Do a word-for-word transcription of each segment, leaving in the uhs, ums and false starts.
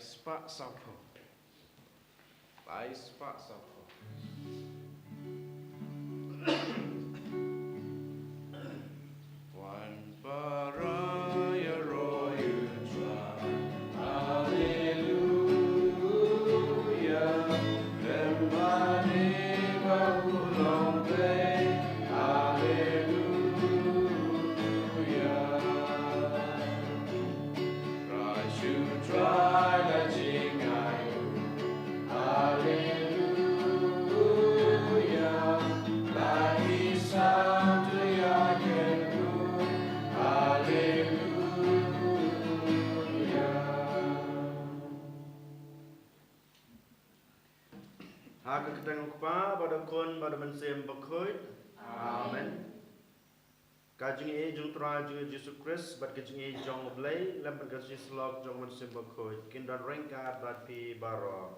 Spah saphew. Lai spah saphew. Wan para ïaroh ïa U Trai. Haleluya. Kynmaw ba u long Blei. Haleluya. Trai shu trai la jingai. Haleluya. La i sam tu ya ken ku. Haleluya. Ha ka kyrteng u Kpa bad u Khun bad u Mynsiem Bakhuid. Amen. Ka jingïeit jong U Trai jong ngi Jisu Khrist bad ka jingïeit jong U Blei lem bad ka jingïeit jong U Mynsiem Bakhuid kin don ryngkat bad phi baroh.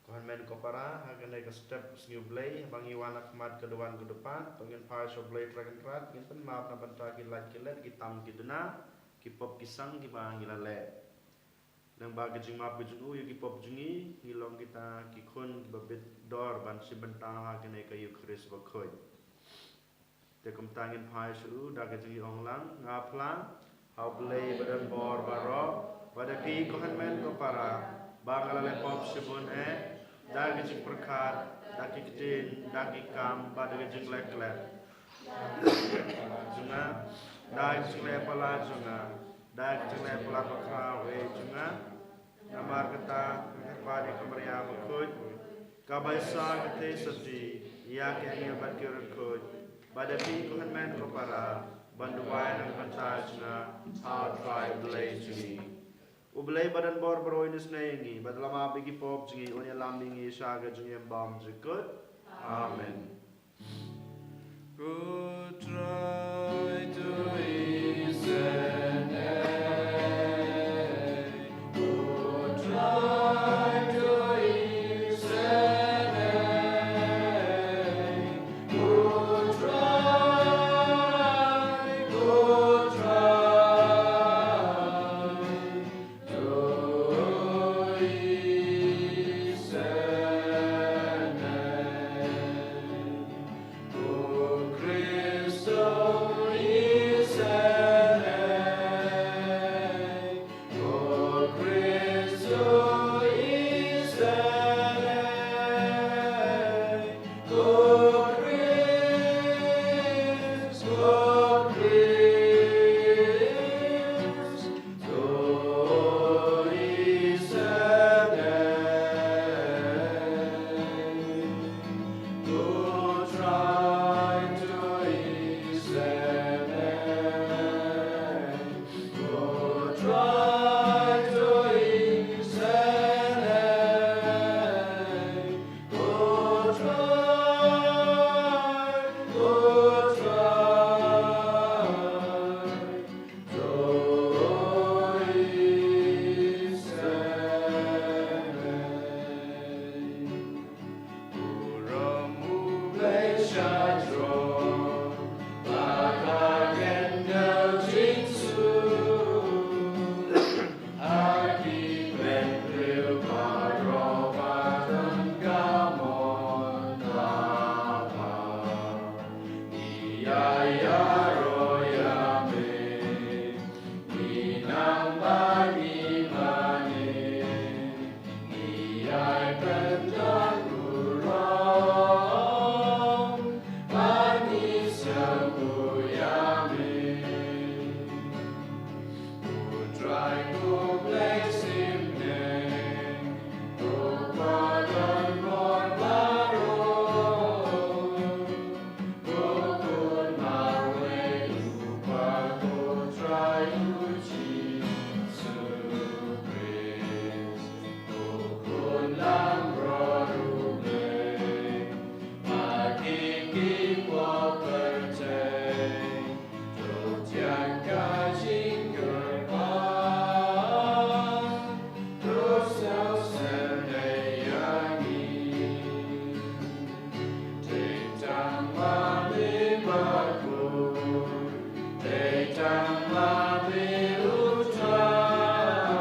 Ko hynmen ko para, ha kane ka step sngi U Blei, ba ngi wan ha khmat ka duwan ka dupat, ba ngin phai sha U Blei Trai Kynrad, ngin pynmap na bynta ki lait ki let, ki tam ki duna, ki pop ki sang kiba ngi la leh. Nangba ka jingmap ka jong u ïa ki pop jong ngi, ngi long kita ki khun kiba bit dor ban shim bynta ha kane ka Eukharist bakhuid. Te kumta ngin phai sha u da ka jingïalang, nga phla ha U Blei ba don bor baroh, bad ha phi ko hynmen ko para, ba nga la leh pop shibun eh, da ka jingpyrkhat, da ki ktien, da ki kam, bad da ka jingleh klet jong nga, da ka jingleh palat jong nga, da ka jingleh palat bakhraw eh jong nga. Namar kata, nga kyrpad ïa ka Maria bakhuid, kaba isa ka theisotti ïa ki angel bad ki riewkhuid, bad ïa phi ko hynmen ko para, ban duwai na ka bynta jong nga ha U Trai Blei jong ngi. U Blei ba don bor baroh un isynei ïa ngi, bad la map ïa ki pop jong ngi, un ïalam ïa ngi sha ka jingim bymjukut. Amen. Ko Trai to isynei, ko Trai to isynei, ko Trai, ko Trai to isynei. Ko Khrist to isynei, ko Khrist to isynei, ko Khrist, ko Khrist to isynei, ko Trai to isynei, ko Trai to isynei, ko Trai, ko Trai to isynei. Burom U Blei sha jrong, bad ha khyndiat jingsuk, ha ki kynthei baroh ba don ka mon kaba ngi ïa ïaroh ïa me. Ngi nang ban ïa mane, ngi ïai pyndonkam burom, ba ngi sngewthuh ïa me. Ko Trai ko Blei shisnem, ko ba don bor baroh. Ko Khun marwei u Kpa, ko Trai U Jisu Khrist, ko Khun langbrot U Blei, ma ki ki pop kyrteng, to thiang ka jingkyrpad, to sngewsynei ïa ngi. Te tang ma me bakhuid, te tang ma me U Trai,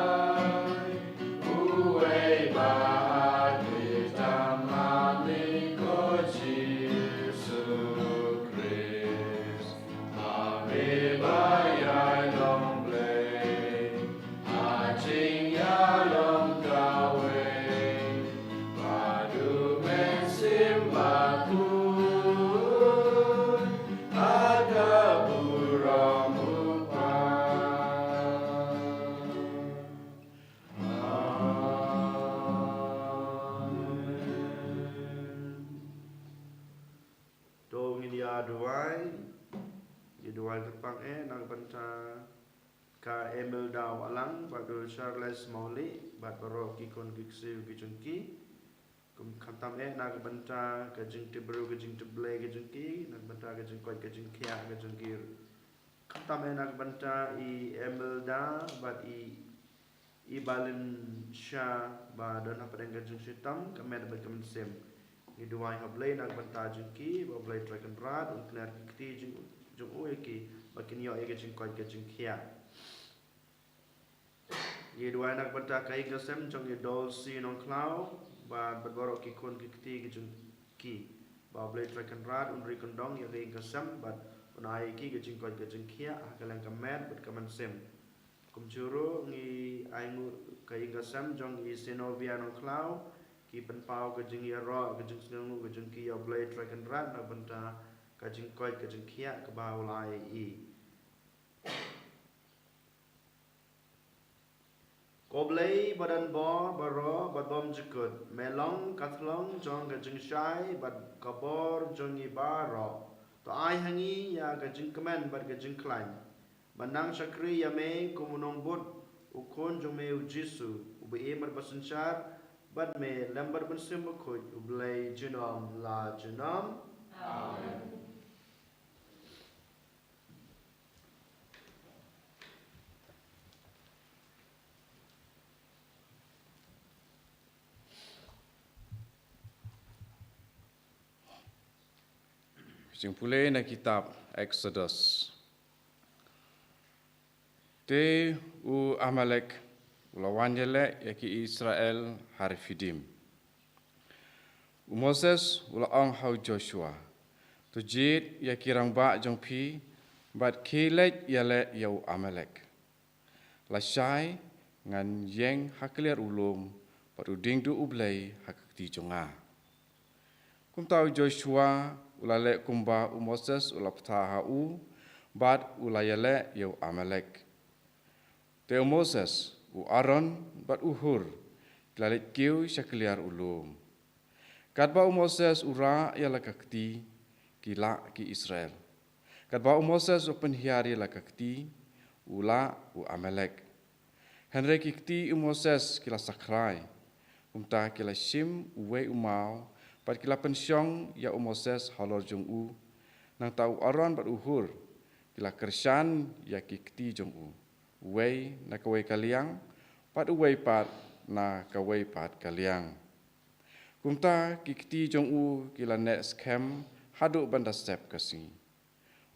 Tun ha ka burom u Kpa. Amen. To ngin ïa duwai, ïa duwai kyrpang eh na ka bynta ka Imelda Wahlang bad u Charles Mawlieh bad baroh ki khun ki ksiew ki jong ki. Kum khamtam eh na ka bynta ka jingtip briew ka jingtip Blei ka jong ki, na ka bynta ka jingkoit ka jingkhiah ka jong ki. Khamtam eh na ka bynta i Imelda bad i, i Balin Sha ba don hapdeng ka jingshitom ka met bad ka mynsiem. Ngi duwai ha Blei na ka bynta jong ki, ba U Blei Trai Kynrad un kner ki kti jong, jong u ïa ki, ba kin ïoh ïa ka jingkoit ka jingkhiah. Ngi duwai na ka bynta ka ïing ka sem jong i Dolsi Nongkhlaw bad, bad baroh ki khun ki kti ki jong ki. Ba U Blei Trai Kynrad un ri kyndong ïa ka ïing ka sem bad un ai ïa ki ka jingkoit ka jingkhiah ha ka liang ka met bad ka mynsiem. Kumjuh ruh ngi ainguh ka ïing ka sem jong i Zenovia Nongkhlaw, ki pynpaw ka jingïaroh ka jingsngewnguh ka jong ki ïa U Blei Trai Kynrad na ka bynta ka jingkoit ka jingkhiah kaba u la ai ïa i. Ko Blei ba don bor baroh bad bymjukut, me long ka thlong jong ka jingshai bad ka bor jong ngi baroh. To ai ha ngi ïa ka jingkmen bad ka jingkhlaiñ ban nang shakri ïa me kum u nongbud u Khun jong me u Jisu, uba im bad ba synshar bad me lem bad u Mynsiem Bakhuid, U Blei junom la junom. Amen. Jingpule na kitab Exodus. Te u Amalek u la wan ïaleh ïa ki Israel ha Rephidim. U Moses u la ong ha u Joshua, to jied ïa ki rangbah jong phi bad khie leit ïaleh ïa u Amalek. Lashai ngan ïeng ha kliar u lum bad u diengduh U Blei ha ka kti jong nga. Kumta u Joshua u la leh kumba u Moses u la bthah ha u bad u la ïaleh ïa u Amalek. Te u Moses, u Aaron bad u Hur ki la leit kiew sha kliar u lum. Katba u Moses u rah ïa la ka kti, ki lah ki Israel. Katba u Moses u pynhiar ïa la ka kti, u lah u Amalek. Hynrei ki kti u Moses ki la sakrai. Kumta ki la shim uwei u maw bad ki la pynshong ïa u Moses halor jong u. Nangta u Aaron bad u Hur ki la kyrshan ïa ki kti jong u, uwei na kawei ka liang bad uwei pat na kawei pat ka liang. Kumta ki kti jong u ki la neh skhem haduh ban da sep ka sngi.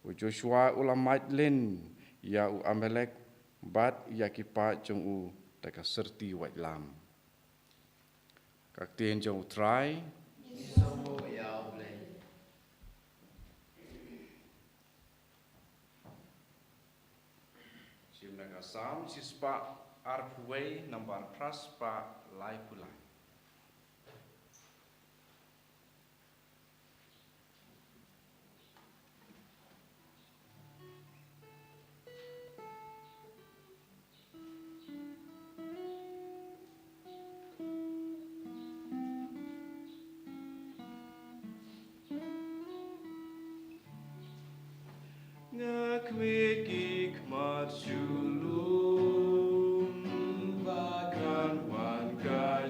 U Joshua u la mad lynti ïa u Amalek bad ïa ki paid jong u da ka syrti waitlam. Ka ktien jong u Trai. Ngi sngewbha ïa U Blei. Shim na ka Salm shispah arphew wei, nambar phra spah laiphew lai. Nga khmih ki khmat shu lum ba kan wan ka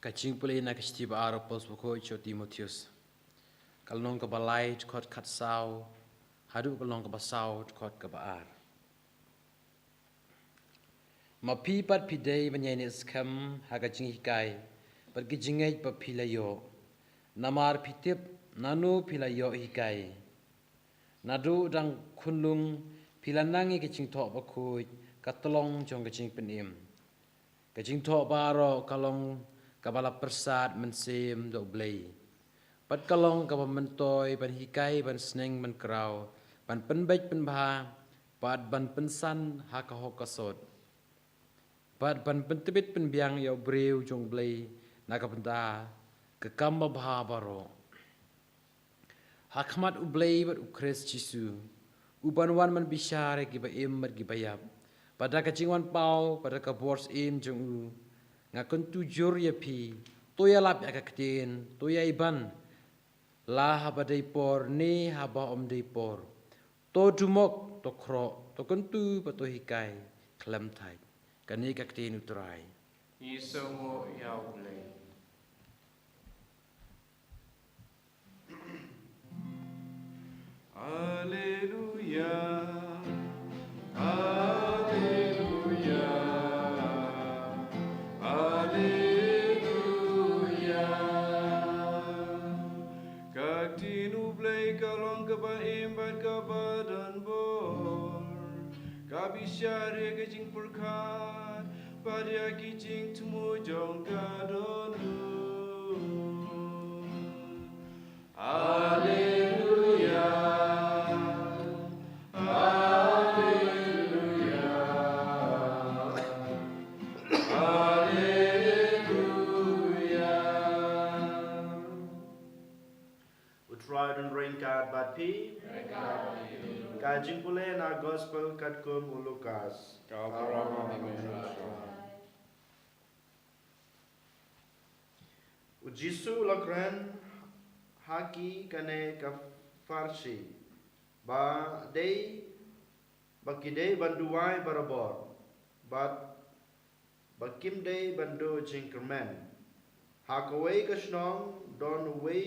Ka jingpule na ka shithi ba ar u Paul bakhuid sha u Timotheus. Ka lynnong kaba lai dkhot khatsaw haduh ka lynnong kaba saw dkhot kaba ar. Ma phi pat phi dei ban ïaineh skhem ha ka jinghikai bad ki jingngeit ba phi la ïoh. Namar phi tip nano phi la ïoh hikai. Naduh dang khunlung phi la nang ïa ka jingthoh bakhuid, ka tlong jong ka jingpynim. Ka jingthoh baroh ka long kaba la pyrsad mynsiem da U Blei. Bad ka long kaba myntoi ban hikai, ban sneng, ban kraw, ban pynbeit pynbha, bad ban pynsan ha ka hok ka sot, bad ban pyntbit pynbiang ïa u briew jong U Blei na ka bynta ka kam babha baroh. Ha khmat U Blei bad U Khrist Jisu, uban wan ban bishar ïa kiba im bad kiba ïap, bad da ka jingwan paw bad da ka bor syiem jong u, nga kyntu jur ïa phi, to ïalap ïa ka ktien, to ïai ban, la haba dei por ne haba ym dei por. To dumok, to khroh, to kyntu bad to hikai khlem thait. Kane ka ktien U Trai. Ngi sngewnguh ïa U Blei. Alleluia, alleluia, alleluia. Ka ktien U Blei ka long kaba im bad kaba don bor, ka bishar ïa ka jingpyrkhat bad ïa ki jingthmu jong ka dohnud. Alleluia. Alleluia. Alleluia. U Trai un ryngkat bad phi. Ka jingpule na Gospel katkum u Lukas. Ka burom ïa me, U Trai. U Jisu u la kren ha ki kane ka pharshi, ba dei, ba ki dei ban duwai barabor, bad ba kim dei ban duh jingkyrmen. Ha kawei ka shnong don uwei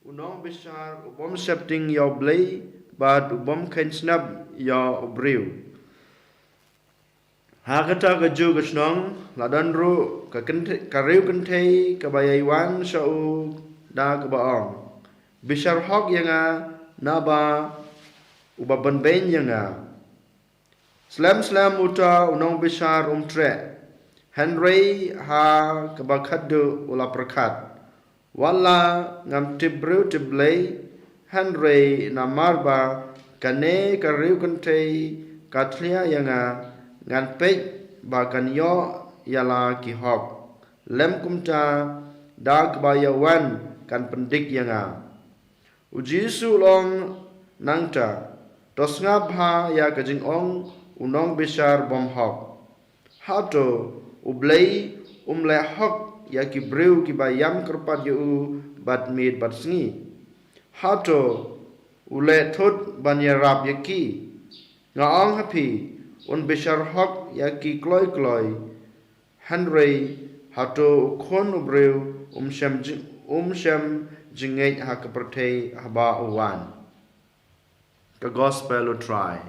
u nongbishar u bym sheptieng ïa U Blei bad u bym kheiñ snap ïa u briew. Ha kata ka juh ka shnong la don ruh ka kynthei, ka riewkynthei kaba ïai wan sha u da kaba ong, bishar hok ïa nga na uba pynbeiñ ïa nga. Slem slem uta u nongbishar um treh, hynrei ha kaba khatduh u la pyrkhat, wat la ngam tip briew tip Blei, hynrei namar ba kane ka riewkynthei ka thlia ïa nga, ngan peit ba kan ïoh ïa la ki hok. Lym kumta, da kaba ïa wan kan pyndik ïa nga. U Jisu u ong nangta, to sngap bha ïa ka jingong u nongbishar bymhok. Hato U Blei um leh hok ïa ki briew kiba ïam kyrpad ïa u bad miet bad sngi? Hato u leh thut ban ïarap ïa ki? Nga ong ha phi, un bishar hok ïa ki kloi kloi. Hynrei hato u Khun u briew um shem jing, um shem jingngeit ha ka pyrthei haba u wan? Ka Gospel u Trai.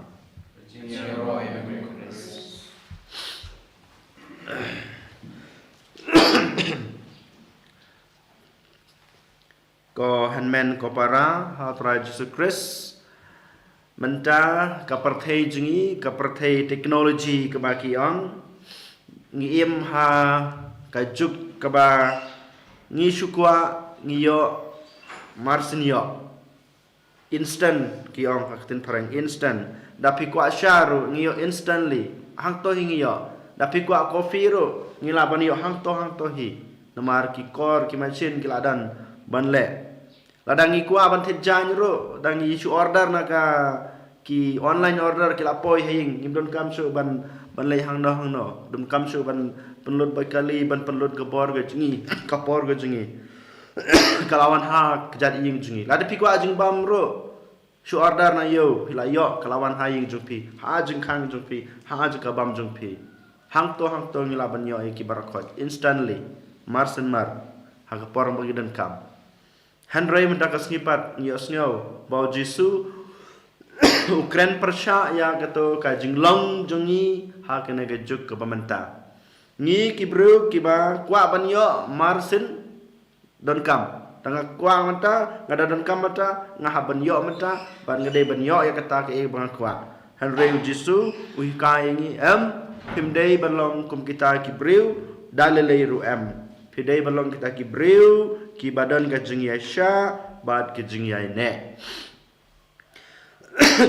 Ko hynmen ko para ha u Trai Jisu Khrist. Mynta ka pyrthei jong ngi, ka pyrthei technology kaba ki ong, ngi im ha ka juk kaba ngi shu kwah ngi ïoh, mar shen ïoh. Instant ki ong ha ka ktien phareng, instant. Da phi kwah sha ruh ngi ïoh instantly. Hangto hi ngi ïoh. Da phi kwah coffee ruh ngi lah ban ïoh hangto hangto hi. Namar ki kor ki machine ki la don ban leh. Lada ngi kwah ban thied jaiñ ruh, da ngi shu order na ka, ki online order ki la poi ha ïing, ngim donkam shuh ban, ban leit hangno hangno, donkam shuh ban pynlut bad kali, ban pynlut ka por ka jong ngi, ka por ka jong ngi. Ka la wan ha ka jait ïing jong ngi. Lada phi kwah jingbam ruh, shu order na ïew, phi la ïoh, ka la wan ha ïing jong phi, ha jingkhang jong phi, ha jingkabam jong phi. Hangto hangto ngi lah ban ïoh ïa ki baroh khoit instantly. mar sien mar ha ka por ba ngi donkam. Hynrei mynta ka sngi pat ngi ïohsngew ba u Jisu u kren pyrshah ïa kato ka jinglong jong ngi ha kane ka juk kaba mynta. Ngi ki briew kiba kwah ban ïoh mar sien donkam. Tang nga kwah mynta, nga da donkam mynta, nga hap ban ïoh mynta, bad nga dei ban ïoh ïa kata kaei ba nga kwah. Hynrei u Jisu u hikai ïa ngi, em, phim dei ban long kum kita ki briew, da lei lei ruh em. Phi dei ban long kita ki briew kiba don ka jingïaishah bad ka jingïaineh.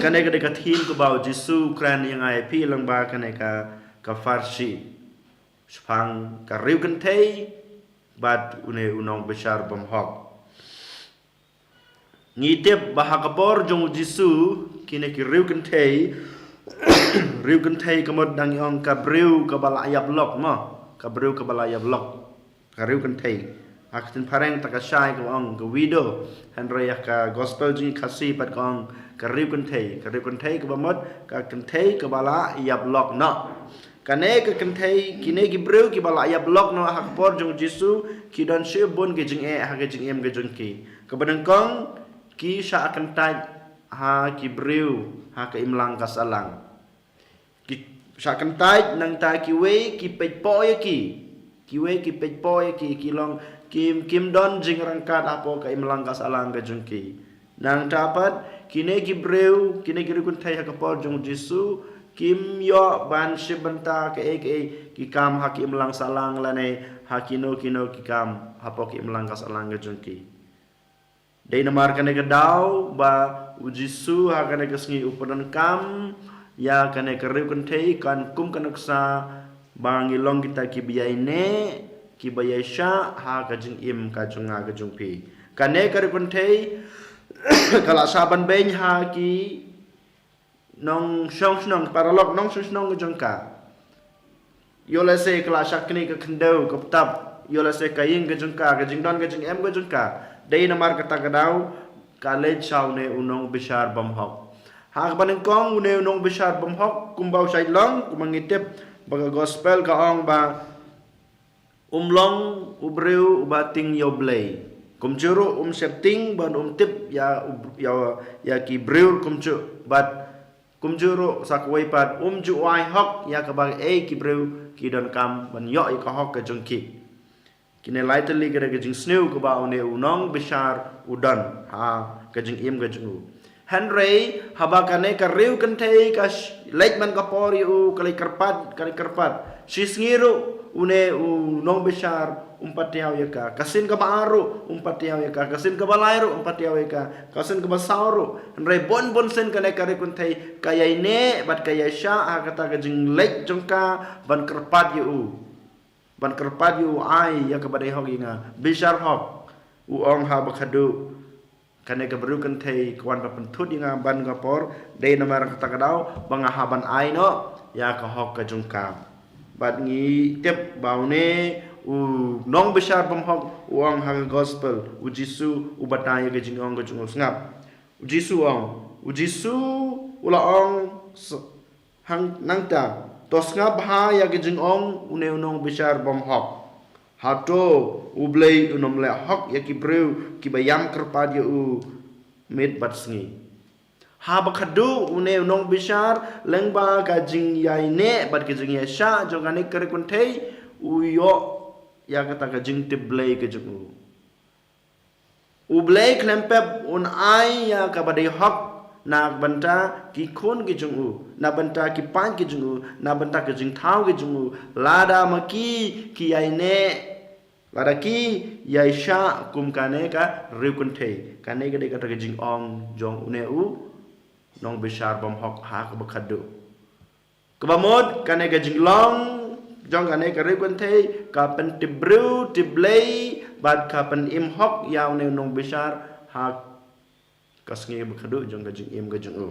Kane ka dei ka theme kaba u Jisu u kren ïa nga ïa phi lyngba kane ka, ka pharshi shaphang ka riewkynthei bad une u nongbishar bymhok. Ngi tip ba ha ka por jong u Jisu, kine ki riewkynthei, riewkynthei ka mut dang ong ka briew kaba la ïap lok, mo, ka briew kaba la ïap lok. Ka riewkynthei. Ha ka ktien phareng ta ka shai ka ong ka widow. Hynrei ha ka gospel jong ngi Khasi pat ka ong ka riewkynthei. Ka riewkynthei kaba mut ka kynthei kaba la ïap lok noh. Kane ka kynthei, kine ki briew kiba la ïap lok noh ha ka por jong u Jisu, ki don shibun ki jingeh ha ka jingim ka jong ki. Kaba nyngkong, ki shah kyntait ha ki briew ha ka imlang ka sahlang. Ki shah kyntait, nangta kiwei ki peit poh ïa ki. Kiwei ki peit poh ïa ki, ki long, kim, kim don jingryngkat hapoh ka imlang ka sahlang ka jong ki. Nangta pat, kine ki briew, kine ki riewkynthei ha ka por jong u Jisu, kim ïoh ban shim bynta kaei kaei ki kam ha ki imlang sahlang lane ha kino kino ki kam hapoh ki imlang ka sahlang ka jong ki. Dei namar kane ka daw ba u Jisu ha kane ka sngi u pyndonkam ïa kane ka riewkynthei kan kum ka nuksa ba ngi long kita kiba ïaineh, kiba ïaishah ha ka jingim ka jong nga ka jong phi. Kane ka riewkynthei ka la shah ban beiñ ha ki nongshong shnong, paralok nongshong shnong ka jong ka. Ïoh lehse ka la shah knieh ka khyndew ka btap, ïoh lehse ka ïing ka jong ka, ka jingdon ka jingem ka jong ka. Dei namar kata ka daw ka leit sha une u nongbishar bymhok. Ha kaba nyngkong une u nongbishar bymhok kumba u shait long, kumba ngi tip ba ka gospel ka ong ba um long u briew uba tieng ïa U Blei. Kumjuh ruh um sheptieng ban um tip ïa u, ïa, ïa ki briew kumjuh bad kumjuh ruh sa kawei pat um ju ai hok ïa kaba kaei ki briew ki donkam ban ïoh ïa ka hok ka jong ki. Kine lai tylli ka dei ka jingsniew kaba une u nongbishar u don ha ka jingim ka jong u. Hynrei haba kane ka riewkynthei ka sh-, leit man ka por ïa u, ka leit kyrpad, ka leit kyrpad. Shi sngi ruh une u nongbishar um pat ïoh ïa ka. Ka sien kaba ar ruh um pat ïoh ïa ka. Ka sien kaba lai ruh um pat ïoh ïa ka. Ka sien kaba saw ruh. Hynrei bun bun sien kane ka riewkynthei ka ïaineh bad ka ïaishah ha kata ka jingleit jong ka ban kyrpad ïa u. Ban kyrpad ïa u, ai ïa kaba dei hok ïa nga. Bishar hok. U ong haba khadduh kane ka riewkynthei ka wan ban pynthut ïa nga man ka por, dei namar kata ka daw ba nga hap ban ai noh ïa ka hok ka jong ka. Bad ngi tip ba une u nongbishar bymhok u ong ha ka gospel, u Jisu u batai ïa ka jingong ka jong u, sngap. U Jisu u ong, u Jisu u la ong s-, hangta, to sngap bha ïa ka jingong une u nongbishar bymhok. Hato U Blei un ym leh hok ïa ki briew kiba ïam kyrpad ïa u miet bad sngi? Haba khadduh une u nongbishar lyngba ka jingïaineh bad ka jingïaishah jong kane ka riewkynthei u ïoh ïa kata ka jingtip Blei ka jong u. U Blei khlem pep un ai ïa kaba dei hok na bynta ki khun ki jong u, na bynta ki paid ki jong u, na bynta ki jingthaw ki jong u, lada ma ki ki ïaineh, lada ki ïaishah kum kane ka riewkynthei. Kane ka dei kata ka jingong jong une u nongbishar bymhok ha kaba khadduh. Kaba mut kane ka jinglong jong kane ka riewkynthei ka pyntip briew tip Blei bad ka pynim hok ïa une u nongbishar ha ka sngi ba khadduh jong ka jingim ka jong u.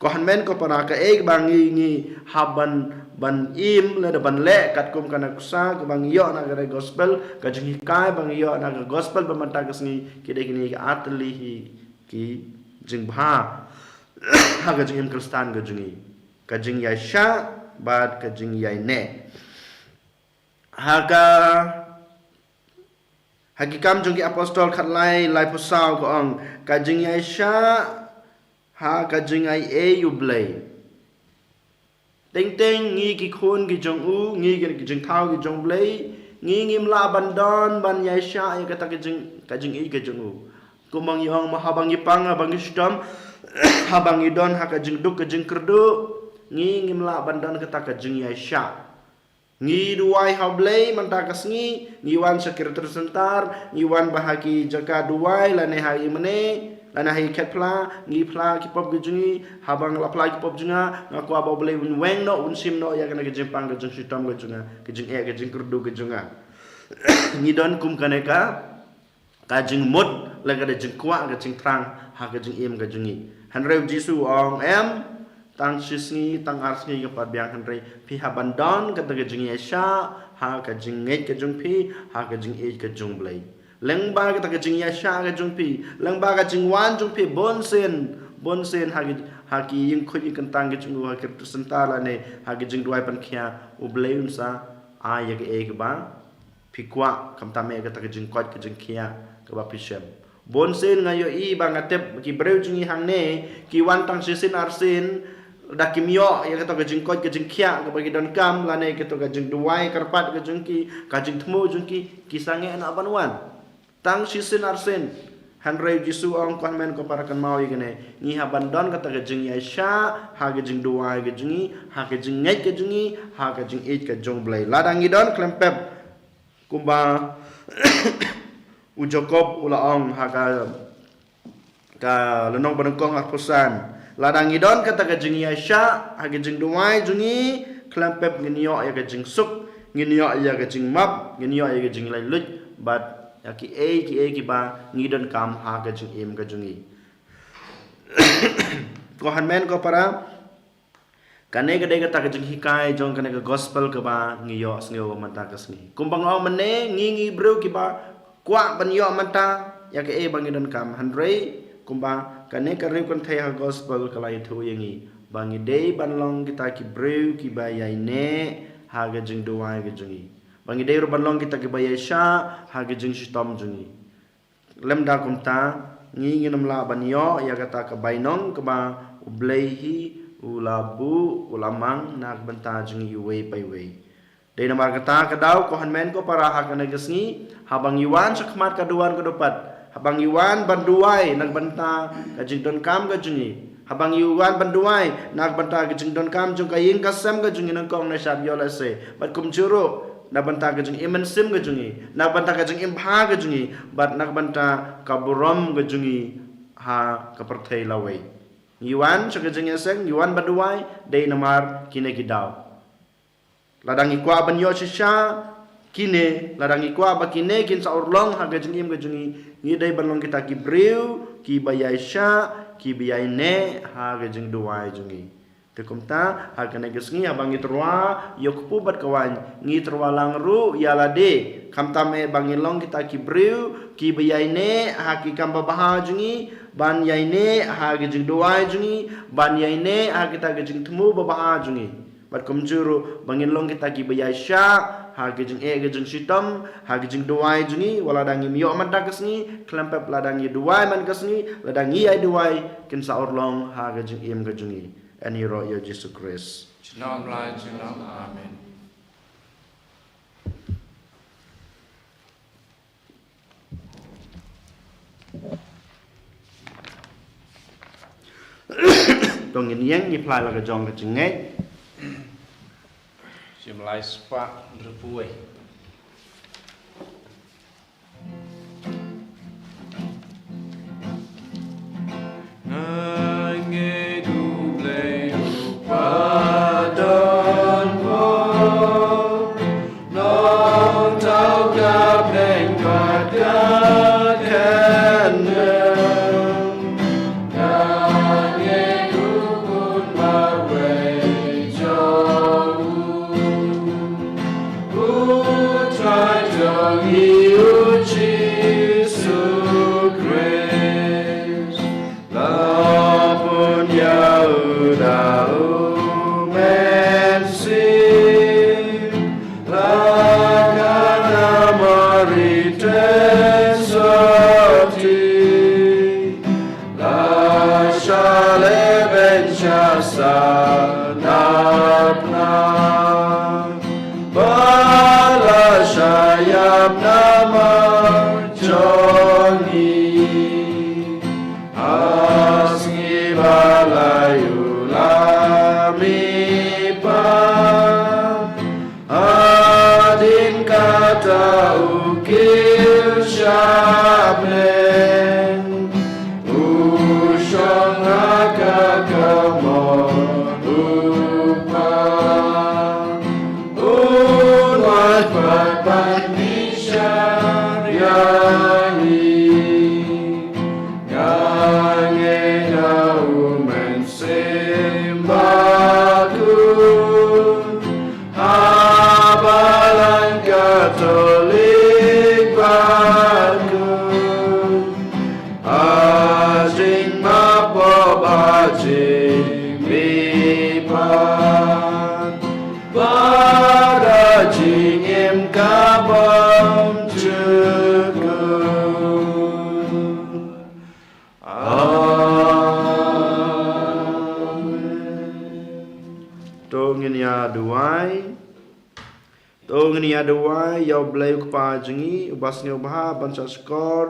Ko hynmen ko para, kaei ba ngi, ngi hap ban, ban im lane ban leh katkum ka nuksa kaba ngi ïoh na ka gospel, ka jinghikai ba ngi ïoh na ka gospel ba mynta ka sngi, ki dei kine ki ar tylli hi ki jingbha ha ka jingim Khristan ka jong ngi. Ka jingïaishah bad ka jingïaineh. Ha ka Ha ki Kam jong ki Apostol khatlai, laiphew saw ka ong, ka jingïaishah ha ka jingaiei U Blei. Teng teng ngi ki khun ki jong u, ngi ki jingthaw ki jong U Blei, ngi ngim lah ban don ban ïaishah ïa kata ka jing, ka jingïeit ka jong u. Kumba ngi ong, ma haba ngi pang, haba ngi shitom, haba ngi don ha ka jingduk ka jingkyrduh, ngi ngim lah ban don kata ka jingïaishah. Ngi duwai ha U Blei mynta ka sngi, ngi wan sha ki ritu synshar, ngi wan ba ha ki jaka duwai, lane ha i mane, lane ha i khet phla, ngi phla ki pop ki jong ngi, haba nga la phla ki pop jong nga, nga kwah ba U Blei un weng noh, un shim noh ïa kane ka jingpang ka jingshitom ka jong nga, ka jingeh ka jingkyrduh ka jong nga. Ngi don kum kane ka, ka jingmut, la ka da jingkwah, ka jingthrang ha ka jingim ka jong ngi. Hynrei U Jisu u ong, em, tang shi sngi, tang ar sngi ka pat biang, hynrei phi hap ban don kata ka jingïaishah ha ka jingngeit ka jong phi, ha ka jingïeit ka jong U Blei. Lyngba kata ka jingïaishah ka jong phi, lyngba ka jingwan jong phi, bunsien, bunsien ha ki, ha ki ïing khuid ïing kyntang ka jong u, ha ki ritu synshar lane ha ki jingduwai pynkhiah, U Blei un sa ai ïa kaei kaba phi kwah, khamtam eh kata ka jingkoit ka jingkhiah kaba phi shem. Bunsien nga ïohi ba nga tip ki briew jong ngi hangne, ki wan tang shisien arsien, da kim ïoh ïa kata ka jingkoit ka jingkhiah kaba ki donkam, lane kata ka jingduwai kyrpad ka jong ki, ka jingthmu jong ki, ki sangeh noh ban wan. Tang shisien arsien. Hynrei U Jisu u ong, ko hynmen ko para, kynmaw ïa kane, ngi hap ban don kata ka jingïaishah ha ka jingduwai ka jong ngi, ha ka jingngeit ka jong ngi, ha ka jingïeit ka jong U Blei. Lada ngi don khlem pep, kumba u Jakob u la ong ha ka, ka lynnong ba nyngkong arphew san. Lada ngi don kata ka jingïaishah ha ka jingduwai jong ngi, khlem pep ngin ïoh ïa ka jingsuk, ngin ïoh ïa ka jingmap, ngin ïoh ïa ka jinglaitluid bad ïa kiei kiei kiba ngi donkam ha ka jingim ka jong ngi. Ko hynmen ko para, kane ka dei kata ka jinghikai jong kane ka gospel kaba ngi ïohsngew mynta ka sngi. Kumba nga ong mynne, ngi ngi briew kiba kwah ban ïoh mynta ïa kaei ba ngi donkam, hynrei kumba kane ka riewkynthei ha gospel ka la ïathuh ïa ngi ba ngi dei ban long kita ki briew kiba ïaineh ha ka jingduwai ka jong ngi, ba ngi dei ruh ban long kita kiba ïaishah ha ka jingshitom jong ngi. Lymda kumta, ngi ngin ym lah ban ïoh ïa kata ka bainong kaba U Blei hi u la buh, u la mang na ka bynta jong ngi iwei pa iwei. Dei namar kata ka daw, ko hynmen ko para, ha kane ka sngi, haba ngi wan sha khmat ka duwan ka dupat, haba ngi wan ban duwai na ka bynta ka jingdonkam ka jong ngi, haba ngi wan ban duwai na ka bynta ka jingdonkam jong ka ïing ka sem ka jong ngi, nyngkong na shap ïoh lehse, bad kumjuh ruh na ka bynta ka jingim mynsiem ka jong ngi, na ka bynta ka jingim bha ka jong ngi, bad na ka bynta ka burom ka jong ngi ha ka pyrthei lawei. Ngi wan sha ka jingïaseng, ngi wan ban duwai, dei namar kine ki daw. Lada ngi kwah ban ïoh shisha kine, lada ngi kwah ba kine kin sa urlong ha ka jingim ka jong ngi, ngi dei ban long kita ki briew kiba ïaishah, kiba ïaineh ha ka jingduwai jong ngi. Te kumta, ha kane ka sngi haba ngi tyrwa ïa u kpu bad ka waiñ, ngi tyrwa lang ruh ïa lade, khamtam eh ba ngin long kita ki briew kiba ïaineh ha ki kam babha jong ngi, ban ïaineh ha ka jingduwai jong ngi, ban ïaineh ha kita ka jingthmu babha jong ngi. Bad kumjuh ruh, ba ngin long kita kiba ïaishah ha ka jingeh ka jingshitom, ha ka jingduwai jong ngi, wat lada ngim ïoh mynta ka sngi, khlem pep lada ngi duwai man ka sngi, lada ngi ïai duwai, kin sa urlong ha ka jingim ka jong ngi. Yn ïaroh ïa U Jisu Khrist. Junom la junom. Amen. To ngin ïeng, ngi phla la ka jong ka jingngeit. Shim lai spah hynriewphew wei. U kiew sha bneng, u shong ha ka kamon u Kpa. Un wan pat ban bishar ïa ngi. Nga ngeit ha u Mynsiem Bakhuid, ha balang Katholik bakhuid, ha jingmap pop, ha jingmihpat, bad ha jingim ka bymjukut. Amen. To ngin ïa duwai. To ngin ïa duwai ïa U Blei U Kpa jong ngi, uba sngewbha ban shahshkor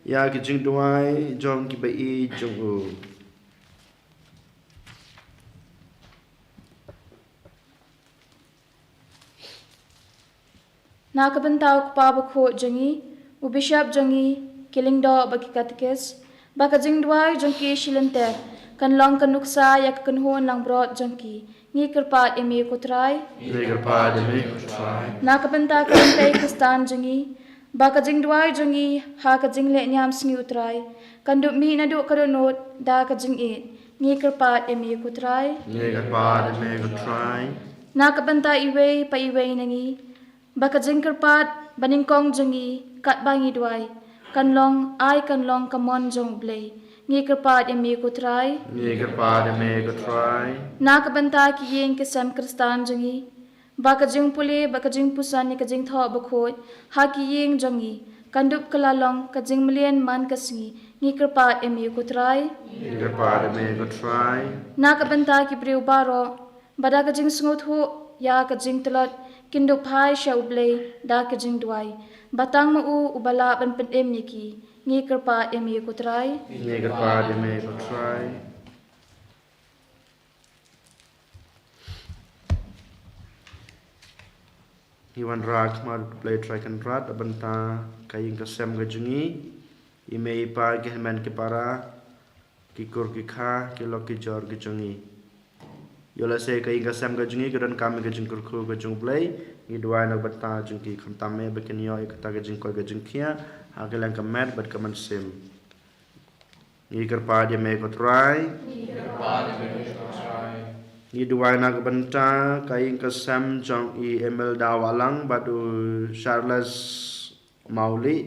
ïa ki jingduwai jong kiba ïeit jong u. Na ka bynta U Kpa Bakhuid jong ngi, u Bishop jong ngi, ki lyngdoh bad ki katekis, ba ka jingduwai jong ki shilynter kan long ka nuksa ïa ka kynhun langbrot jong ki. Ngi kyrpad ïa me ko Trai. Ngi kyrpad ïa me ko Trai. Na ka bynta ka ryntei Khristan jong ngi, ba ka jingduwai jong ngi ha ka jingleh niam sngi U Trai kan dup mih naduh ka dohnud da ka jingïeit. Ngi kyrpad ïa me ko Trai. Ngi kyrpad ïa me ko Trai. Na ka bynta iwei pa iwei na ngi, ba ka jingkyrpad banyngkong jong ngi katba ngi duwai kan long, ai kan long ka mon jong U Blei. Ngi kyrpad ïa me ko Trai. Ngi kyrpad ïa me ko Trai. Na ka bynta ki ïing ki sem Khristan jong ngi, ba ka jingpule, ba ka jingpuson ïa ka Jingthoh Bakhuid ha ki ïing jong ngi kan dup kylla long ka jingmlien man ka sngi. Ngi kyrpad ïa me ko Trai. Ngi kyrpad ïa me ko Trai. Na ka bynta ki briew baroh, ba da ka jingsngewthuh ïa ka jingtlot kin dup phai sha U Blei da ka jingduwai, ba tang ma u uba lah ban pynim ïa ki. Ngi kyrpad ïa me ko Trai. Ngi kyrpad ïa me ko Trai. Ngi wanrah khmat U Blei Trai Kynrad na ka bynta ka ïing ka sem ka jong ngi, i mei i pa, ki hynmen ki para, ki kur ki kha, ki lok ki jor ki jong ngi. Ïoh lehse ka ïing ka sem ka jong ngi ka donkam ïa ka jingkyrkhu ka jong U Blei, ngi duwai na ka bynta jong ki, khamtam eh ba kin ïoh ïa kata ka jingkoit ka jingkhiah ha ka liang ka met bad ka mynsiem. Ngi kyrpad ïa me ko Trai. Ngi kyrpad ïa me ko Trai. Ngi duwai na ka bynta ka ïing ka sem jong i Imelda Wahlang bad u Charles Mawlieh,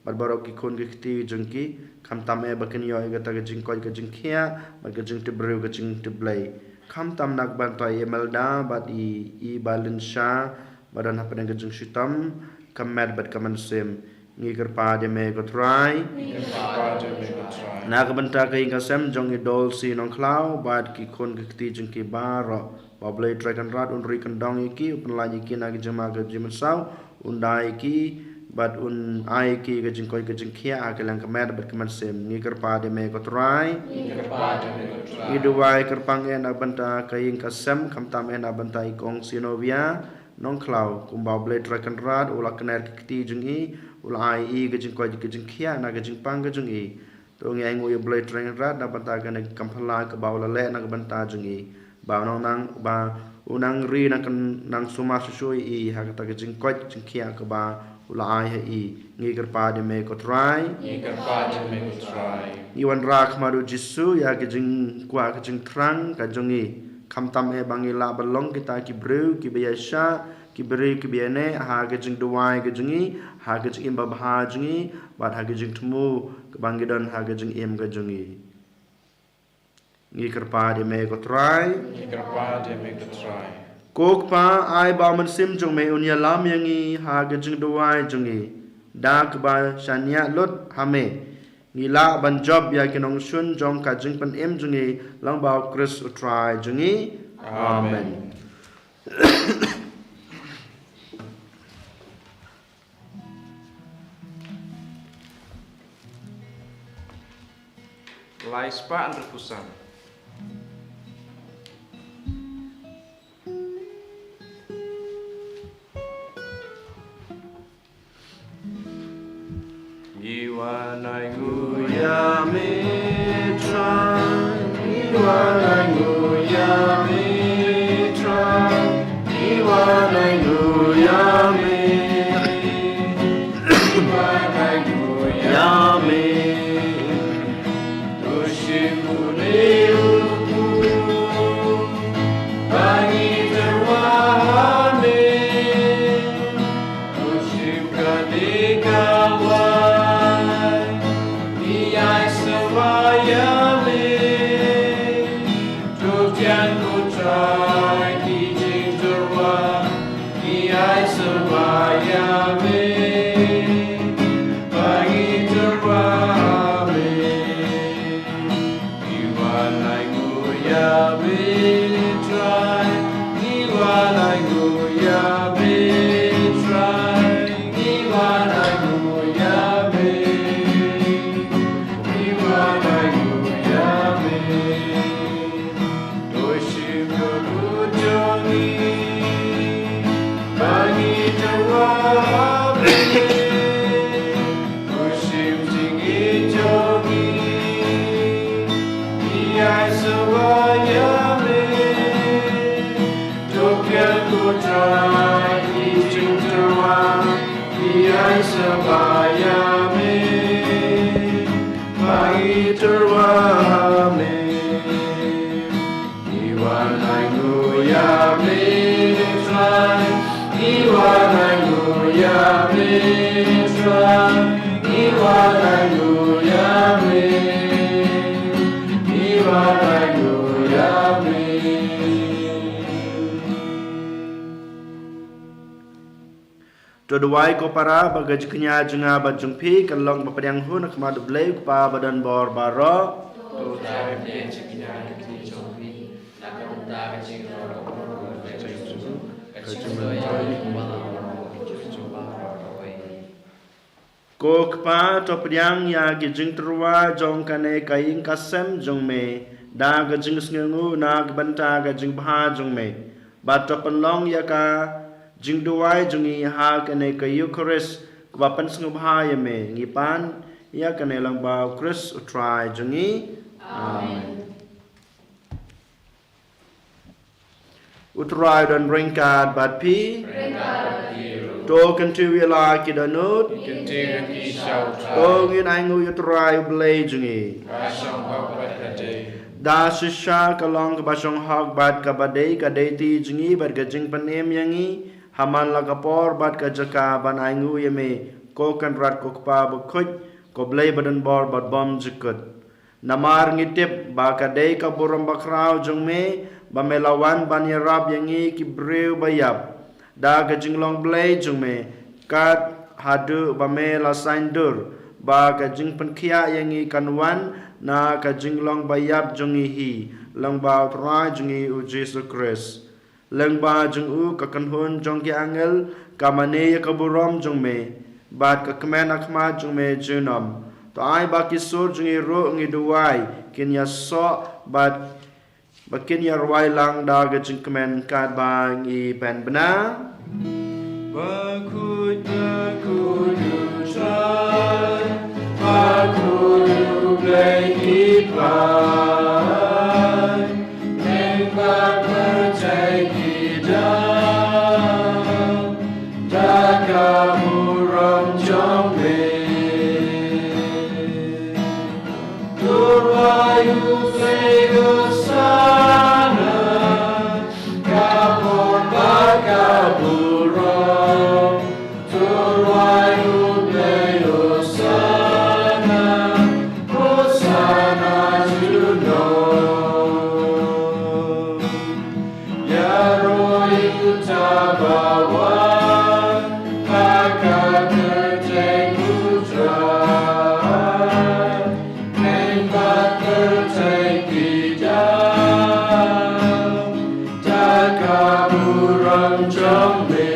bad baroh ki khun ki kti jong ki, khamtam eh ba kin ïoh ïa kata ka jingkoit ka jingkhiah bad ka jingtip briew ka jingtip Blei. Khamtam na ka bynta i Imelda bad i, i Balinsha, ba don hapdeng ka jingshitom ka met bad ka mynsiem. Ngi kyrpad ïa me ko Trai. Ngi kyrpad ïa me ko Trai. Na ka bynta ka ïing ka sem jong i Dolsi Nongkhlaw bad ki khun ki kti jong ki baroh, ba U Blei Trai Kynrad un ri kyndong ïa ki, u pynlait ïa ki na ka jingma ka jingmynsaw, un da ïa ki bad un ai ïa ki ka jingkoit ka jingkhiah ha ka liang ka met bad ka mynsiem. Ngi kyrpad ïa me ko Trai. Ngi kyrpad ïa me ko Trai. Ngi duwai kyrpang eh na ka bynta ka ïing ka sem, khamtam eh na ka bynta i Kong Sinovia Nongkhlaw, kumba U Blei Trai Kynrad u la kner ki kti jong i, u la ai i ka jingkoit ka jingkhiah na ka jingpang ka jong i. To ngi ainguh ïa U Blei Trai Kynrad na ka bynta kane ka kam phylla kaba u la leh na ka bynta jong i, ba u nang nang, ba u nang ri, nang kyn-, nang sumar shuh shuh ïa i ha kata ka jingkoit jingkhiah kaba u la ai ha i. Ngi kyrpad ïa me ko Trai. Ngi kyrpad ïa me ko Trai. Ngi wanrah khmat U Jisu ïa ka jingkwah ka jingthrang ka jong i, khamtam eh ba ngi lah ban long kita ki briew kiba ïaishah, ki briew kiba ïaineh ha ka jingduwai ka jong i, ha ka jingim babha jong i, bad ha ka jingthmu kaba ngi don ha ka jingim ka jong i. Ngi kyrpad ïa me ko Trai. Ngi kyrpad ïa me ko Trai. Ko Kpa, ai ba U Mynsiem jong me un ïalam ïa ngi ha ka jingduwai jong i, da kaba shaniah lut ha me ngi lah ban jop ïa ki nongshun jong ka jingpynim jong i, lyngba U Khrist U Trai jong i. Amen. Amen. Lai spah hynriewphew san. Iwa na nguya me trai, iwa na nguya me trai, iwa na nguya me, iwa na nguya me. Tushim uleu, bangi terwa me. Tushim kadika wai, iyai sawaya me. Tukian kutrai ki jingterwa, iyai sawaya me. Bangi terwa me. Iwa na nguya me trai, iwa na nguya me trai, iwa na nguya me, iwa na nguya me. Tushim kutuni, bangi terwa me. Tushim jingi jongi, iyai sawaya me. Tukian kutrai ki jingterwa, iyai sawaya me. Bangi terwa me. Iwa na nguya me trai, iwa na nguya me trai, iwa na nguya me, iwa na nguya me. To duwai ko para ba ka jingkñia jong nga bad jong phi kan long ba pdiang hun ha khmat U Blei U Kpa ba don bor baroh. To duwai ba ka jingkñia jong phi na ka bynta ka jingïarap ka bor ba ka jong phi, ka jingïarap ka bor. Ko Kpa, to pdiang ïa ki jingtyrwa jong kane ka ïing ka sem jong me da ka jingsngewnguh na ka bynta ka jingbha jong me. Bad to pynlong ïa ka jingduwai jong ngi ha kane ka Eukharist kaba pynsngewbha ïa me. Ngi pan ïa kane lyngba U Khrist U Trai jong ngi. Amen. U Trai u don ryngkat bad phi. Ryngkat bad phi ruh. To kyntiew ïa la ki dohnud. Kyntiew ïa ki sha U Trai. To ngin ainguh ïa U Trai U Blei jong ngi. Ka shong hok bad ka dei. Da shisha ka long kaba shong hok bad kaba dei, ka dei ti jong ngi bad ka jingpynim ïa ngi ha man la ka por bad ka jaka ban ainguh ïa me, ko Kynrad ko Kpa bakhuid, ko Blei ba don bor bad bymjukut. Namar ngi tip ba ka dei ka burom bakhraw jong me ba me la wan ban ïarap ïa ngi ki briew ba ïap da ka jinglong Blei jong me, kat haduh ba me la saiñdur ba ka jingpynkhiah ïa ngi kan wan na ka jinglong ba ïap jong ngi hi, lyngba U Trai jong ngi U Jisu Khrist. Lyngba jong u ka kynhun jong ki angel ka mane ïa ka burom jong me, bad ka kmen ha khmat jong me junom. To ai ba ki sur jong ngi ruh, ngi duwai, kin ïasoh bad ba kin ïarwai lang da ka jingkmen, katba ngi pynbna. Bakhuid, bakhuid U Trai, bakhuid U Blei ki paid, lyngba pyrthei ki dei da ka burom jong me. To duwai U Blei, Hosana, ka bor bad ka burom. To duwai U Blei, Hosana, Hosana junom. Ïaroh ïa uta uba wan ha ka kyrteng U Trai. Lyngba pyrthei ki dei da ka burom jong me.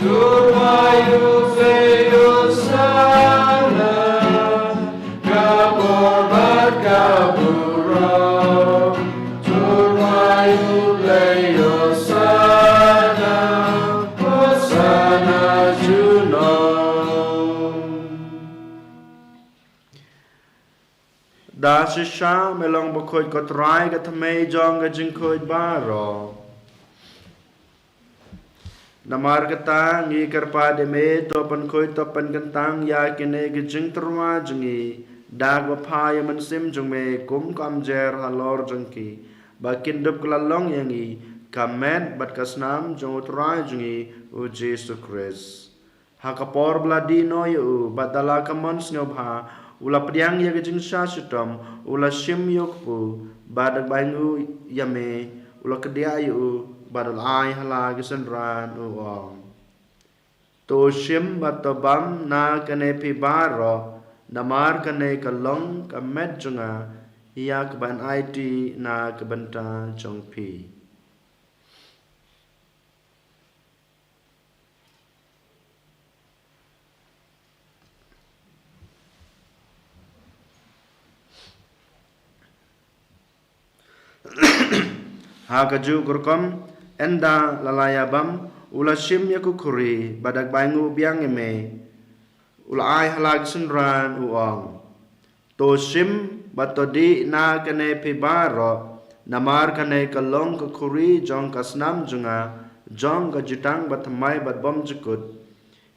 To duwai U Blei, Hosana, ka bor bad ka burom. To duwai U Blei, shisha, me long bakhuid ko Trai, ka thymmei jong ka jingkhuid baroh. Namar kata ngi kyrpad ïa me, to pynkhuid, to pynkyntang ïa kine ki jingtyrwa jong ngi da kaba pha ïa u Mynsiem jong me, kum ka umjer halor jong ki, ba kin dup kylla long ïa ngi ka met bad ka snam jong u Trai jong ngi u Jisu Khrist. Ha ka por ba la dih noh ïa u, bad da la ka mon sngewbha, u la pdiang ïa ka jingshah shitom, u la shim ïa u kpu, bad da kaba ainguh ïa me, u la kdiah ïa u, bad u la ai ha la ki synran, u ong: To shim bad to bam na kane phi baroh, namar kane ka long ka met jong nga, ïa kaba yn aiti na ka bynta jong phi. Ha kajuh ka rukom, ynda la la ïa bam, u la shim ïa ka khuri, bad da kaba ainguh biang ïa me, u la ai ha la ki synran, u ong: To shim bad to dih na kane phi baroh, namar kane ka long ka khuri jong ka snam jong nga, jong ka jutang bathymmai bad bymjukut,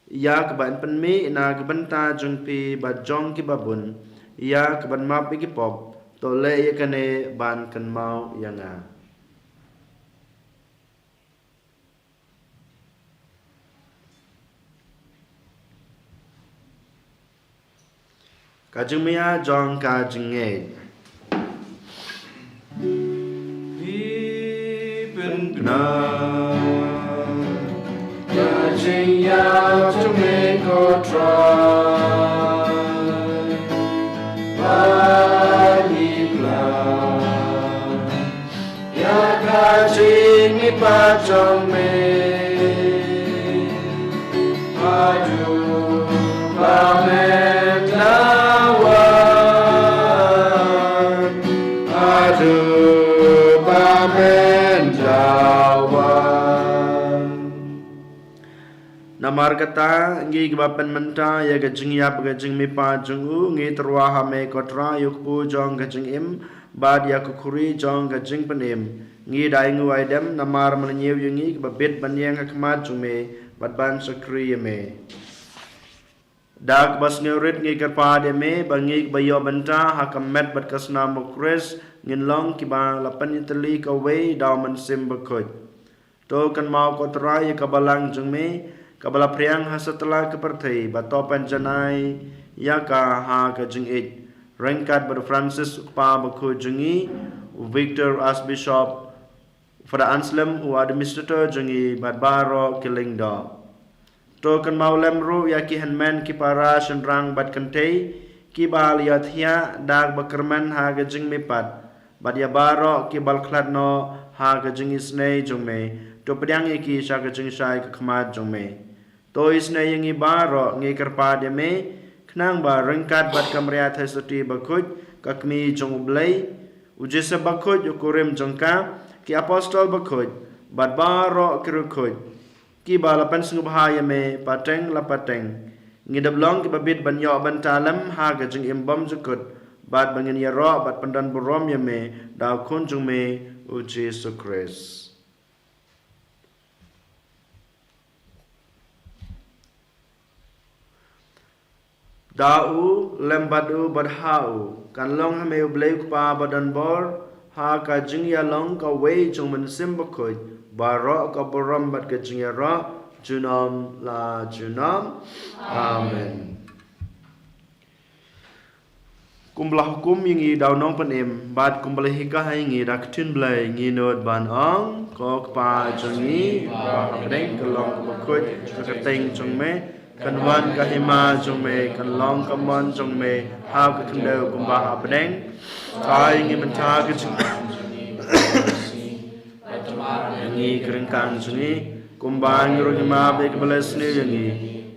ïa kaba yn pynmih na ka bynta jong phi bad jong kiba bun, ïa kaban map ïa ki pop. To leh ïa kane ban kynmaw ïa nga. Ka jingmih jong ka jingngeit. Phi pynbna ka jingïap jong me ko Trai, ba ngi pla ïa ka jingmihpat jong me. Haduh ba men da wan, haduh ba men da wan. Namar kata, ngi kiba pynmynta ïa ka jingïap ka jingmihpat jong u, ngi tyrwa ha me ko Trai, ïa u kpu jong ka jingim, bad ïa ka khuri jong ka jingpynim. Ngi da ainguh aidem namar mynñiew ïa ngi kiba bit ban ïeng ha khmat jong me, bad ban shakri ïa me. Da kaba sngewrit ngi kyrpad ïa me, ba ngi kiba ïoh bynta ha ka met bad ka snam u Khrist, ngin long kiba la pynïatylli kawei da u Mynsiem Bakhuid. To kynmaw ko Trai ïa ka balang jong me, kaba la phriang ha satlak ka pyrthei, bad to pynjanai ïa ka ha ka jingïeit, ryngkat bad u Francis u Kpa Bakhuid jong ngi, u Victor Archbishop, Father Anselm u Administrator jong ngi, bad baroh ki lyngdoh. To kynmaw lem ruh ïa ki hynmen ki para shynrang bad kynthei, kiba la ïathiah da kaba kyrmen ha ka jingmihpat, bad ïa baroh kiba la khlad noh ha ka jingisynei jong me, to pdiang ïa ki sha ka jingshai ka khmat jong me. To isynei ïa ngi baroh, ngi kyrpad ïa me, khnang ba ryngkat bad ka Maria Theisotti Bakhuid, ka Kmie jong u Blei, u Joseph Bakhuid u kurim jong ka, ki Apostol Bakhuid, bad baroh ki riewkhuid, kiba la pynsngewbha ïa me pateng la pateng, ngin dep long kiba bit ban ïoh bynta lem ha ka jingim bymjukut, bad ba ngin ïaroh bad pyndonburom ïa me da u Khun jong me u Jisu Khrist. Da u, lem bad u, bad ha u, kan long ha me u Blei u Kpa badonbor, ha ka jingïalong kawei jong u Mynsiem Bakhuid, baroh ka burom bad ka jingïaroh, junom la junom. Amen. Kumba la hukum ïa ngi da u Nongpynim, bad kumba la hikai ïa ngi da ka ktien Blei, ngi nud ban ong: Ko Kpa jong ngi, ba ha bneng, kan long kaba khuid ka kyrteng jong me, kan wan ka hima jong me, kan long ka mon jong me ha ka khyndew kumba ha bneng. Ai ngi mynta ka jing ngi ka ryngkang jong ngi, kumba ngi ruh ngi map ïa kiba la sniew ïa ngi.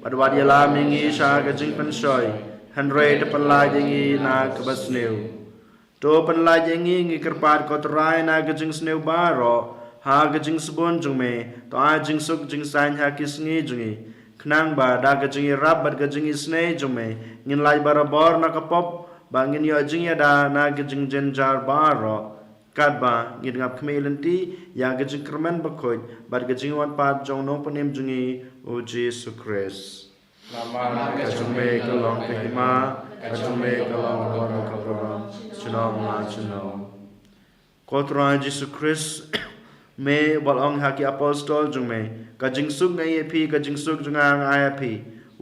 Bad wat ïalam ïa ngi sha ka jingpynshoi, hynrei to pynlait ïa ngi na kaba sniew. To pynlait ïa ngi, ngi kyrpad ko Trai, na ka jingsniew baroh, ha ka jingsbun jong me, to ai jingsuk jingsaiñ ha ki sngi jong ngi, khnang ba da ka jingïarap bad ka jingisynei jong me, ngin lait barabor na ka pop, ba ngin ïoh jingïada na ka jingjynjar baroh, katba ngin ïap khmih lynti ïa ka jingkyrmen bakhuid bad ka jingwan pat jong u Nongpynim jong ngi, u Jisu Khrist. Namar ka jong me ka long ka hima, ka jong me ka long ka burom, junom la junom. Ko Trai Jisu Khrist, me ba la ong ha ki apostol jong me, ka jingsuk nga ai ïa phi, ka jingsuk jong nga nga ai ïa phi.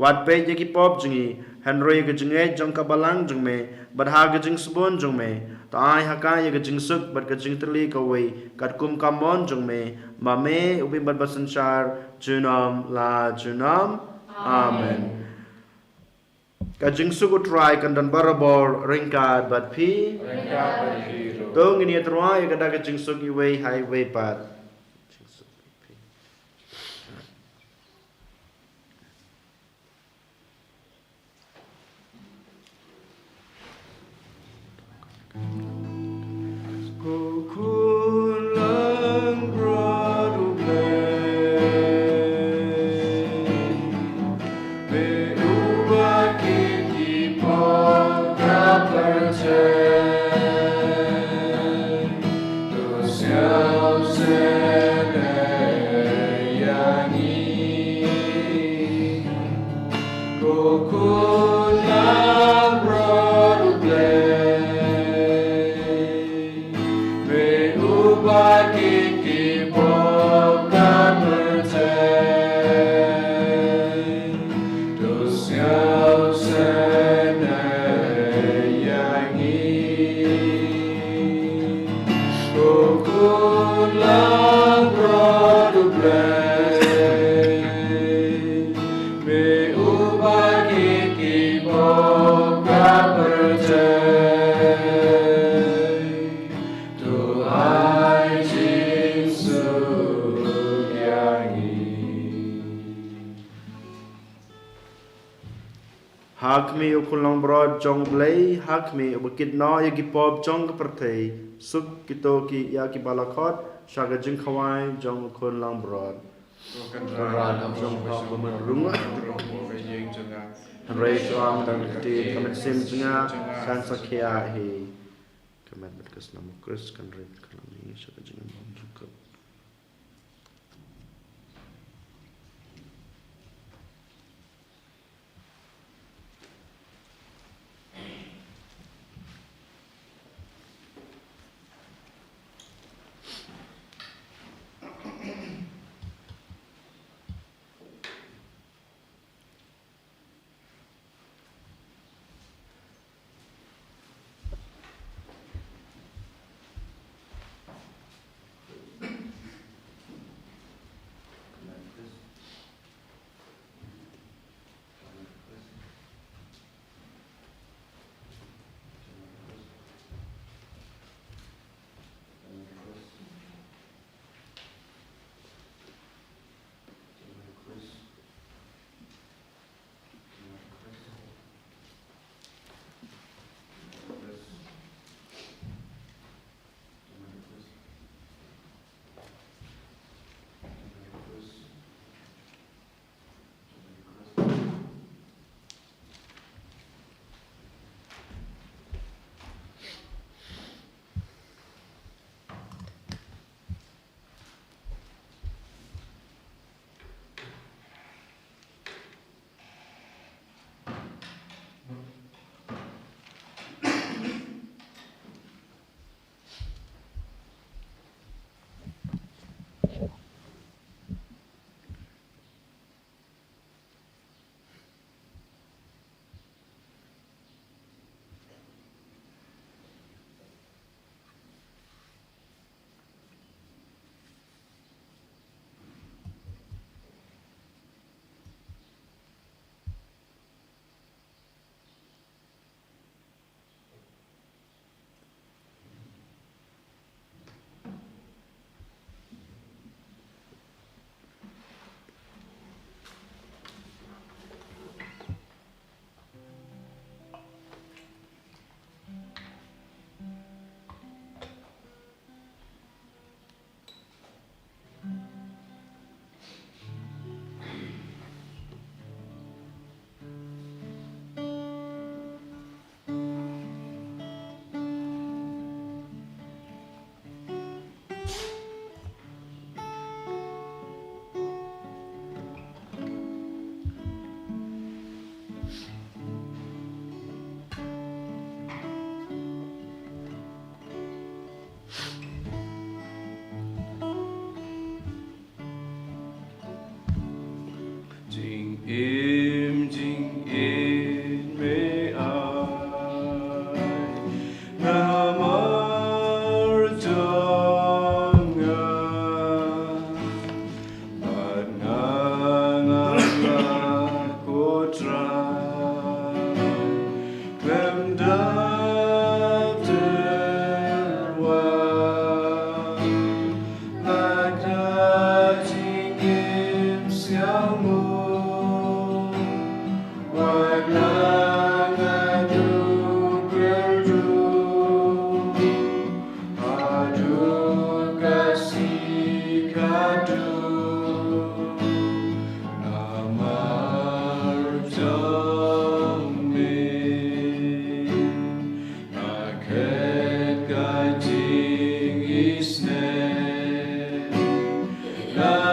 Wat peit ïa ki pop jong ngi, hynrei ka jingngeit jong ka balang jong me, bad ha ka jingsbun jong me, to ai ha ka ïa ka jingsuk bad ka jingtylli kawei, katkum ka mon jong me, ma me u bym bad basynshar, junom la junom. Amen. Ka jingsuk u Trai kan don barabor ryngkat bad phi. Ryngkat bad phi ruh. To ngin ïa tyrwa ïa kata ka jingsuk iwei ha iwei pat. Ko khun langbrot U Blei, me uba kit ki pop ka pyrthei, to sngewsynei ïa ngi. Ko khun langbrot U Blei, me uba kit ki pop ka pyrthei, to sngewsynei ïa ngi. Ko khun langbrot U Blei, me uba kit ki pop ka pyrthei, to ai jingsuk ïa ngi. Ha khmih, U Khun Langbrot jong U Blei, ha khmih, uba kit noh ïa ki pop jong ka pyrthei. Suk kito ki ïa kiba la khot sha ka jingkhawai jong U Khun Langbrot. Ko Kynrad, ym shym hok ba men rung, hynrei to ong tang ka ktien, ka mynsiem jong nga kan sa khia hi. Ka met bad ka snam U Khrist kan rim ka lam hi sha ka jingim jong ka.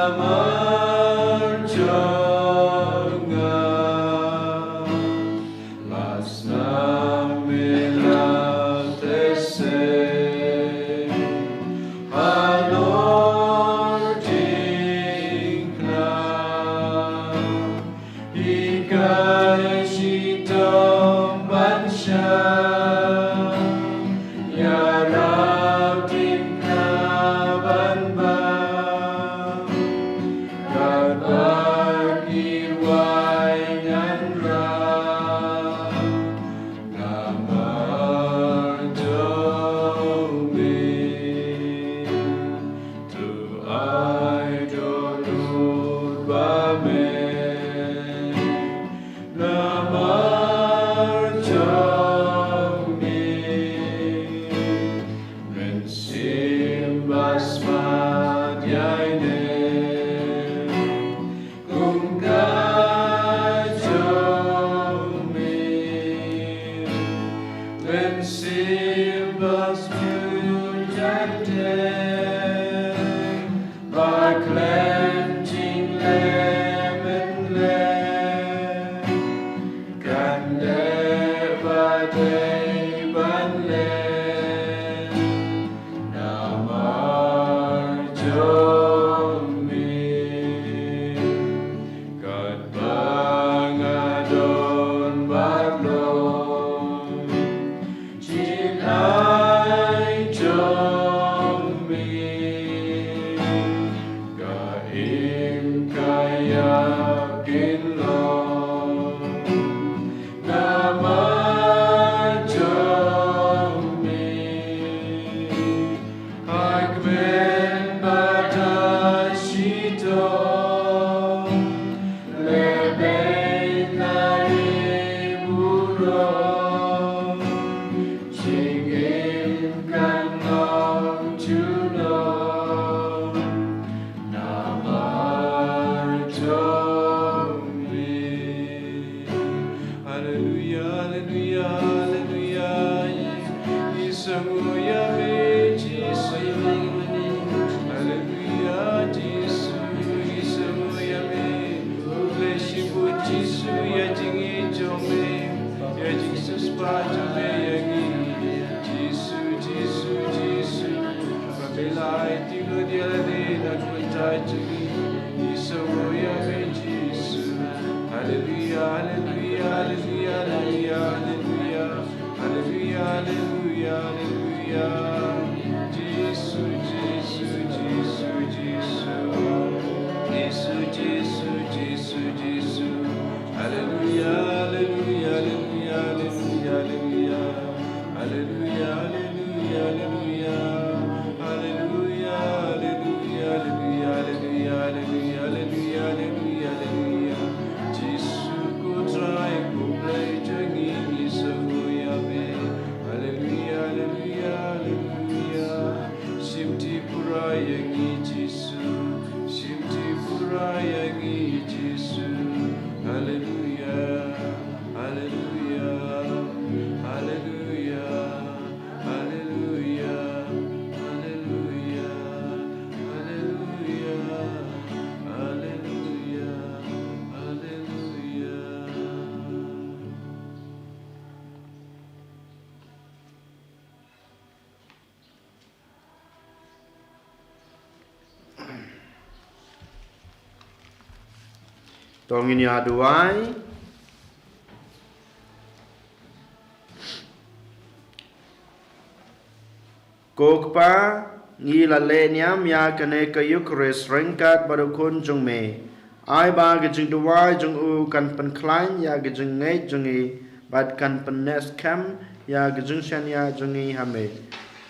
Namar jong nga, la snam ïa la te se halor jingkhlaiñ. Hikai shitom ban shah, ïarap tim na ban bam, katba ki rwai ngan rah. Namar jong me, to ai dohnud ba me. Namar jong me, mynsiem ba smat ïa ine. Kum ka jong me, mynsiem ba smat ïa ine. Ba khlem jingleh mynleh, kan dei ba dei ban leh. Namar jong me, katba nga don bad long, jingai jong me, ka im ka ïap kin long. Namar jong me, ha kmen bad ha shitom, lehbeiñ la i burom, jingim kan long junom. Namar jong me. Haleluia, haleluia, haleluia. Ngi sngew ïa me, Jisu. Haleluia, Jisu, ngi sngew ïa me. Khublei shibun Jisu ïa jingïeit jong me, ïa jingsiewspah jong me ïa ngi. Jisu, Jisu, Jisu. Ba me la aiti lut ïa lade na ka bynta jong ngi. Ngi sngew ïa me Jisu. Haleluia, haleluia, haleluia, haleluia, haleluia. Haleluia, haleluia, haleluia. Jisu, Jisu, Jisu, Jisu. Jisu, Jisu, Jisu, Jisu. Haleluia, haleluia, haleluia, haleluia, haleluia. Haleluia, haleluia, haleluia. Haleluia, haleluia, haleluia. Jisu ko Trai, ko Blei jong ngi, ngi sngew ïa me. Haleluia, haleluia, haleluia. Shim tripura ïa ngi Jisu. Shim tripura ïa ngi Jisu. Haleluia. Haleluia. Haleluia. Haleluia. Haleluia. Haleluia. Haleluia. Haleluia. To ngin ïa duwai. Ko Kpa, ngi la leh niam ïa kane ka Eucharist ryngkat bad u Khun jong me. Ai ba ka jingduwai jong u kan pynkhlaiñ ïa ka jingngeit jong ngi bad kan pynneh skhem ïa ka jingshaniah jong ngi ha me,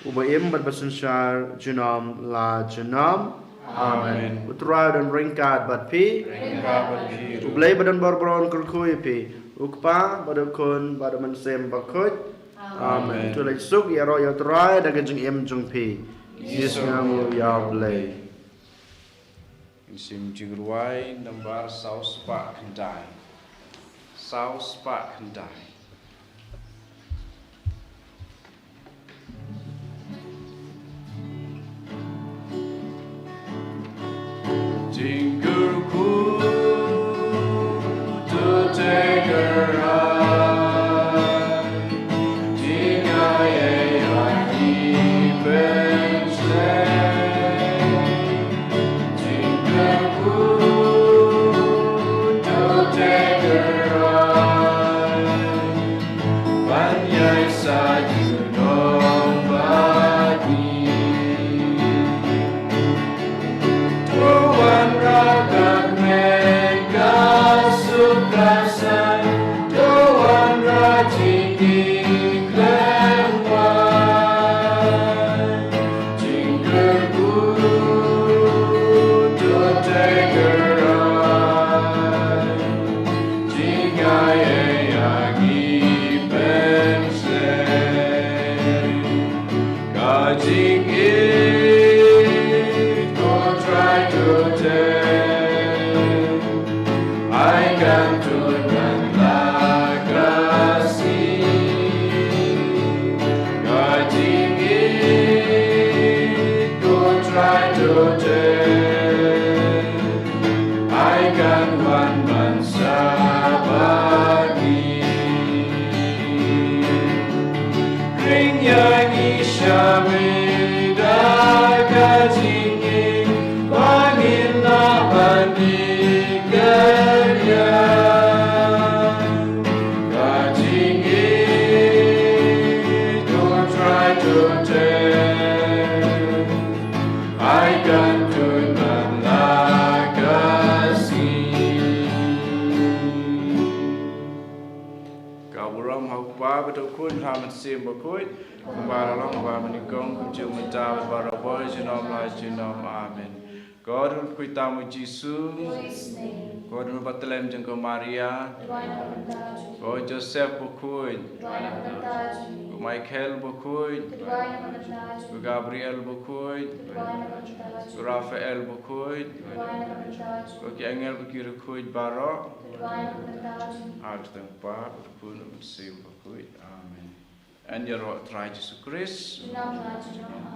uba im bad ba synshar junom la junom. Amen. U Trai u don ryngkat bad phi. Ryngkat bad phi ruh. U Blei ba don bor baroh un kyrkhu ïa phi. U Kpa bad u Khun bad u Mynsiem Bakhuid. Amen. To leit suk, ïaroh ïa u Trai da ka jingim jong phi. Ngi sngewnguh ïa u Blei. Mynsiem Jingrwai nambar saw spah khyndai. Saw spah khyndai. Ai kan tun ban la ka si, ka jingïeit ko Trai to te. Ai kan wan ban saba ngi. Ring ïa ngi sha me da ka jingïeit ba ngin nang ban ïeit ïa ka jingïeit ko Trai to te. Ai kan tun ban la ka si. Ka burom ha u Kpa bad u Khun bad u Mynsiem Bakhuid, kumba la long, kumba mynnyngkong, kumjuh mynta bad barabor, junom la junom. Amen. Ko Trai, pynkuit ïa u Jisu. Ko Trai, u Bethlehem jong ka Maria. Ko Joseph Bakhuid. Ko Michael Bakhuid. Ko Gabriel Bakhuid. Ko Raphael Bakhuid. Ko ki angel bad ki riewkhuid baroh. Ha ka kyrteng u Kpa, u Khun, u Mynsiem Bakhuid. Amen. Yn ïaroh Trai Jisu Khrist. Junom la junom.